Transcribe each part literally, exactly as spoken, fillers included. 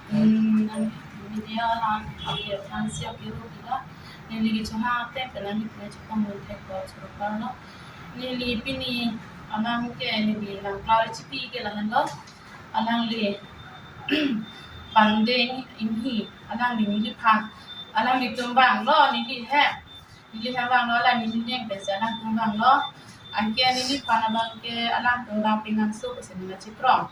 Hmm, nang video lang, okay, nang siap biru kita. Neli ke cuma tem pernah ni punya cuma mun tek ko cuma no. Neli pini alang ke neli lang klari cipi ke lahan lo. Alangli pandeng inhi, alangli neliphan, alanglitum vanglo, neli he. Neli he vanglo, alang neli neng pensi alangtum vanglo. Anke neliphan abang ke alangtum vang pinangso pensi neli chikrong.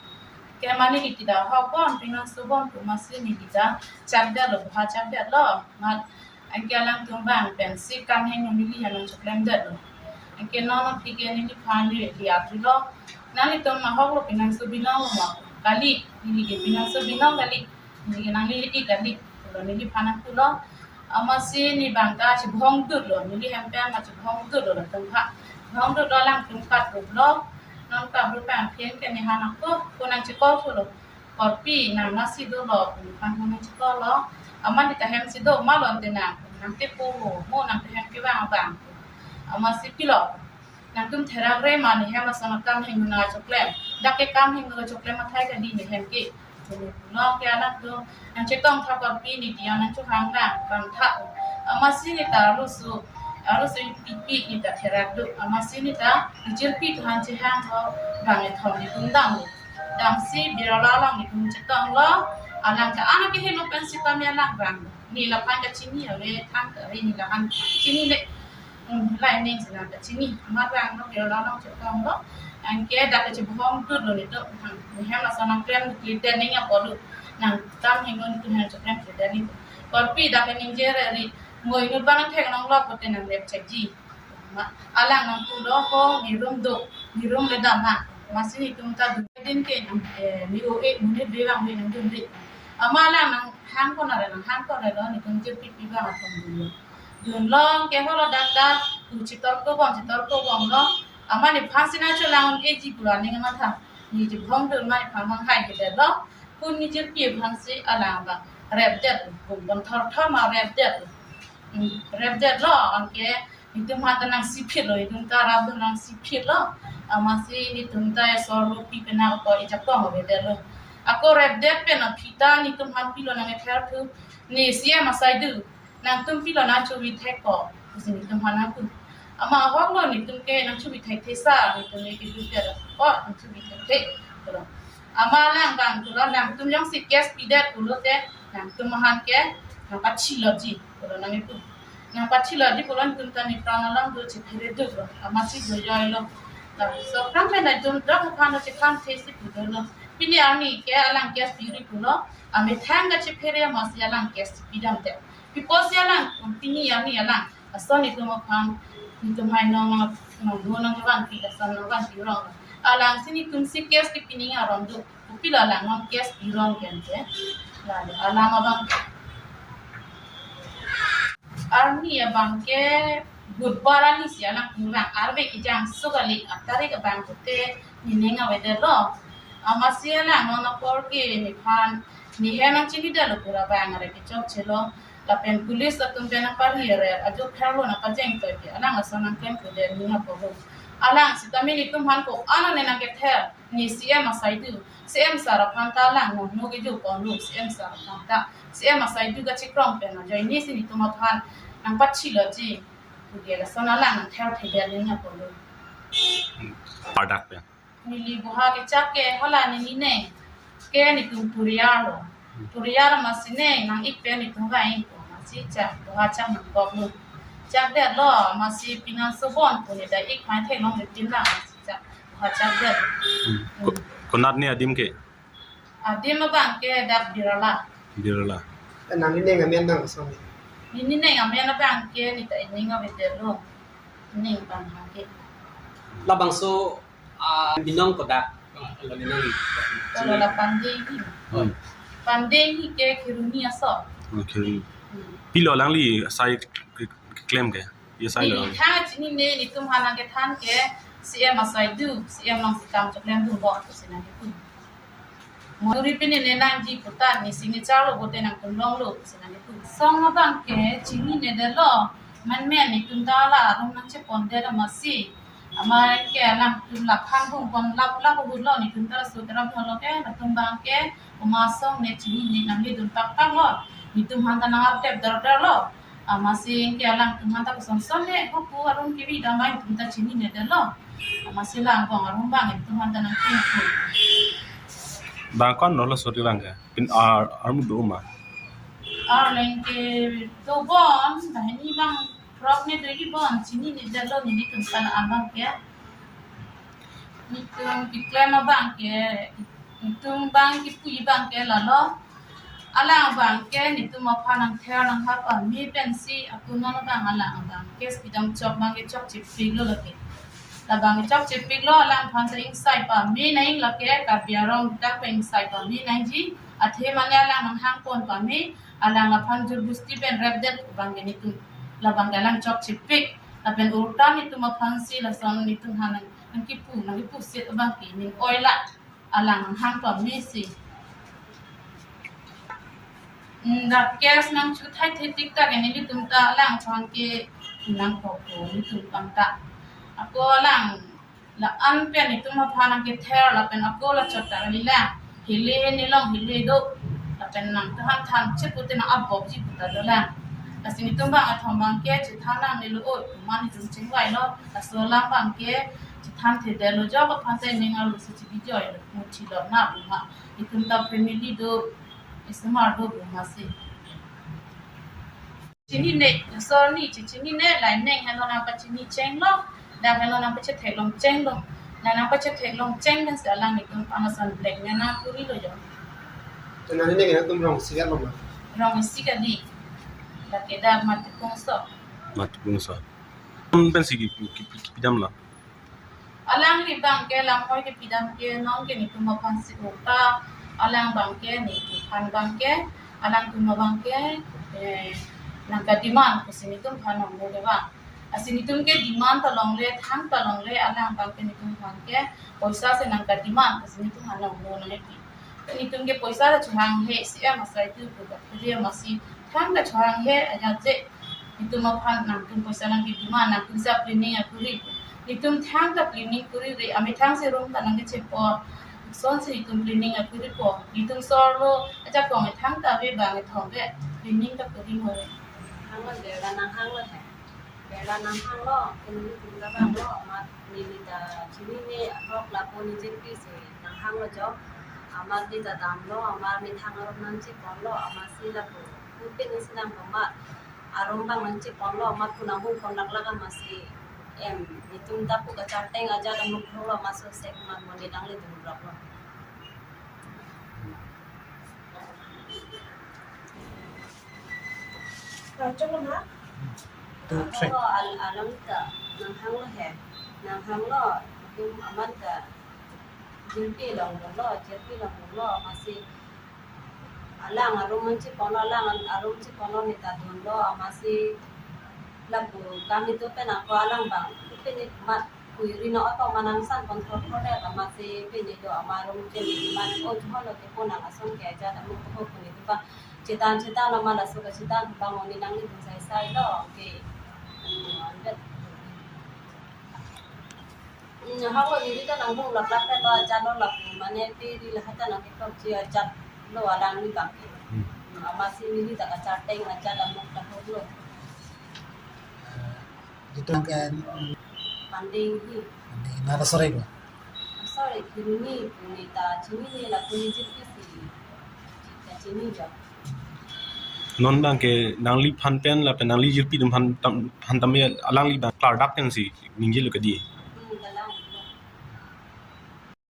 Ke mane neli tidak hok bon, pinangso bon pu masi neli ta chakdetlo, boha chakdetlo. Mat anke alangtum vang pensi kam heno neli he nangchoklemdetlo. Anke non non pike neliphan neli diatlo. Nanglitum ahoklo pinangso binong lo ma? Kali, neli ke pinangso binong kali. Neli ke nanglele kali. Lo neliphan nangpulo. Amatsi ne bang ta chibhong dutlo. Neli hem pen ma chibhong dutlo latum pha. Bhong dutlo alangtum kapdutlo. Non kapdut pang phen ke ne han ako. Ko nangchikol thulo. Korpi nang nasi dolo, nangphan nang chikolo. Amat ne ta hem si do ma lo ante nang, nang te po ho, mo nang te hem kevang abang. Amatsi pilo. Nangtum therak re ma ne hem ason akam heno nangchoklem. Dak ke kam heno choklem athai kali ne hem ke. Lo ke alangtum nangchetong tha korpi ne dia nangchohang nang kam tha. Amatsi ne ta arloso, arloso pipi ne ta therak do. Amatsi ne ta nijirpi tuhan chehang ho bang ethom netum dam. Damsi Birla alanglitum chetonglo, alang ta anak ke helo pensi kami anak bang. Ne laphan kachini ave, thang ta ave ne laphan chinine. Hmm, lai ning sina kachini. Amat bang lo Birla alang chetonglo. Anke dak kachibhong dutlo netum. Hmm, ne hem lason nangklem klem den ning apotlo. Nang kam heno netum hem choklem klem den ning. Korpi dak ke ningje re ri. Ngoi nut bang thek nanglo pute nangrep chekji. Ma, alang nangpulo ho, ne rum do, ne rum le dam ha. Amatsi netum ta dun din ke, eh, ne o e, ne be bang ne nangdun ri. Amat alang nanghang ko nare, nanghang ko nare lo, netum jirpi pi bang atum dunlo. Dunlo ke holo dak ta, tu chitor ko bom, chitor ko bomlo. Amat nephan si nangcholang un-eji pu aning amatha. Ne chibhong dun ma nephan bang hai kedetlo. Pu ne jirpi aphan si alang bang repdet, bom bom thor thor ma repdet. Hmm, repdetlo, anke netum aphan ta nangsiphitlo, netum ta rap dun nangsiphitlo. Amatsi netum ta esorlo pi pen ako ejapong avedetlo. Ako repdet pen aphi ta netum aphan pilo nang ether thu. Ne C M asai do. Nangtum pilo nangchovi thek ko. Pusi netum aphan nangpu. Amat ahoklo netum ke nangchovi thek thesa, netum ke dutdet ko nangchovi thek thek. Pulo. Amat alang bang pulo nangtum jongsi case pidet pulote nangtum aphan ke nangpachilo ji. Pulo nangpu. Nangpachilo di pulo netum ta nepran alam do chephere duklo. Amatsi do joilo. Ta so kram pen netum dak aphan do chekam thesi pulo. Pini arni ke alang case piri pulo. Amethang kachephere amatsi alang case pidamte. Pi apotsi alang, pini arni alang. Ason netum aphan, netum hai nong, nong, nong, nong van pi, ason nong van pi rong. Alangsi netum si case ke pining aron do. Kopilo alang non case pirong ke ante. Lalu alang abang. Arni abang ke Budbar arni si alang kurang arve kejang so kali atarik abang pute ne ning avedetlo. Amatsi alang non apor ke nephan ne hem nangchinidetlo pura bang are kechokchelo. Lapen police atum pen nangpari are ajo pherlo nangpajeng toike alang ason nangklem kedet ne apor. Alang sitame netum aphan ko-an ne nangkether. Ne C M asai do, C M sir aphan ta alang no no kejo ponlo, C M sir aphan ta, C M asai do kachikrong pen ajoine si netum aphan nangpachilo ji. Puke lason alang nangther thedetlo ne apotlo. Pardak pen. Neli boha kechak ke hala neli ne ke netum puriar lo. Puriar amatsi ne nang-ik pen netum vang ko amatsi chak boha chak nangkoklo. Chakdetlo amatsi pinangso bon pu ne ta ik mai theklongle pin lang amatsi chak boha chakdet. Hmm. Ko-, konat ne adim ke? Adim abang ke dak Birla. Birla. Nang ne ning amen bang ason ne? Ne ning amen abang ke ne ta ning avedetlo. Ning bang ha ke. Labangso, ah, binong kodak. Ah, la binong. Kalau la pandeng hi. Hmm. Pandeng hi ke Kheroni aso. Oh, Kheroni. Hmm. Pilo alangli asai ke-, ke-, keklem ke? Ye asai lo. Ne tha chinine, netum aphan nangkethan ke C M asai do, C M along si kam choklem dunbom pusi nangkipu. Mo duri pini ne nangji puta ne signature lo pute nangtum longlo pusi nangkipu. Song abang ke chinine detlo, man men netum ta la arum nangchepondet amatsi. Amat ke alangtum la khang bung pon lap lap ahut lo netum ta so teram thalo ke, latum bang ke Komat asong ne chinine nanglidun pakpak lo. Netum aphan ta nang-update dardar lo. Amatsi ke alangtum aphan ta koson son ne hopu arum kebi damai netum ta chininedetlo. Amatsi la angbong arum abang netum aphan ta nangpinpo. Bang ko-an lo laso abang ke? Pini ar, armu do ma? Arleng ke dobom, banghini abang throk ne doji bom, chininedetlo nelitum aphan abang ke. Netum keklem abang ke, netum abang kepu abang ke lalo. Alang abang ke netum aphan nangther nanghap pame pensi ako non abang alang abang ke kedam chok abang ke chokchepiklo lake. Labang ke chokchepiklo, alangphan ta ingsai pame nang lake, Karbi arong ta pen ingsai pame nangji. Athe mane alang nanghangpon pame, alang laphan jur bosti pen repdet abang ke netum. Labang ke alang chokchepik. Lapen ulta netum aphansi lason netum aphan nang, nangkepu, nangkepuset abang ke ning oila. Alang nanghang pamesi. Hmm, dak case nangchuthai thetik ta ke nelitum ta alangphan ke nangkokpo netum aphan ta. Ako alang la-an pen netum aphan nangkether lapen ako la chot ta kali la. Hile nelong hile do. Lapen nang tahan than chepute nang abokji puta dolang. Lasi netum abang athom abang ke chethan nangnelo, o, komat netum chingvailo. Laso alam abang ke chethanthe detlo, jok aphan ta ning arlo si chibijoilo, muthilo na buma. Netum ta family do, isomar do buma si. Chinine, sorry, chi chinine, la neng helo nangpachini chenglo, dak helo nangpachetheklong chenglo, la nangpachetheklong cheng pensi alang netum aphan ason blackmail nangkorilo jo. Te nang neng nangtum rong isi lo ma? Rong isi kali. Lake dak Matipungso. Matipungso. Pen si ki, ki, ki, kipidamlo. Alangli abang ke lamhoi kepidam ke non ke netum aphansi ulta. Alang abang ke netum aphan abang ke, alangtum abang ke, eh, nangka-demand pusi netum aphan nanglo de abang. Lasi netum ke demand ta longle, thang ta longle, alang abang ke netum aphan ke poisa si nangka-demand pusi netum aphan nanglo nang epi. Netum ke poisa ta chohanghe, C M asai tu pu ka pudi amatsi thang ta chohanghe, ajat je netum aphan nangtum poisa nangke-demand, nangtum si cleaning akuri. Netum thang ta cleaning kuri re, amethang si room ta nangkechepon. Sonsi netum cleaning akuripo. Netum sorlo, ajakong thang ta ave bang ethom ave cleaning ta kuri mo. Hanglo de, la nanghanglo he. Bela nanghanglo, kini tum labanglo, amat neli ta chinine ahok lapu nijirpi si nanghanglo jo. Amat neli ta damlo, amat methang arum nangcheponlo, amatsi lapu. Pupin isi nang amat arum abang nangcheponlo, amat pu nangbung pon laklak amatsi em, netum ta pu kacharteng ajat amuk thoklo, amat so sek amat mo neli nanglidun roklo. Rachung ma? Two, three. Ako al-, alam ta, nanghanglo he. Nanghanglo, tum amat ta. Jirpi longlo, jirpi longlo, amatsi. Alang arum nangcheponlo, alang arum cheponlo neli ta dunlo, amatsi. Lapu kami tu pen ako alang abang. Pen neli mat Kui ri no ako manang san pon thor thor det amatsi pini do ama room ke ni man o jhon lo ke ponang ason ke ajat amuk ho kuni tu pa chetan chetan lo ma laso ke chetan bang oni nanglidun sai sai lo ke. Hmm, an det. Hmm, hako neli ta nangbung laklak ke lo ajat lo lapu mane pe ri lahai ta nangketok ji ajat lo alangli abang ke. Hmm. Hmm, amatsi neli ta kacharteng ajat amuk ta ho lo. Jitu ke Panding hi. Panding na sorry ba. Sorry, kini ni puni ta chinine lapu nijirpi si. Chita chini ja. Non abang ke nangliphan pen lapen nangli jirpi atum aphan tam, aphan tame alangli abang klardak pen si ningjelo kedi. Hmm, dalam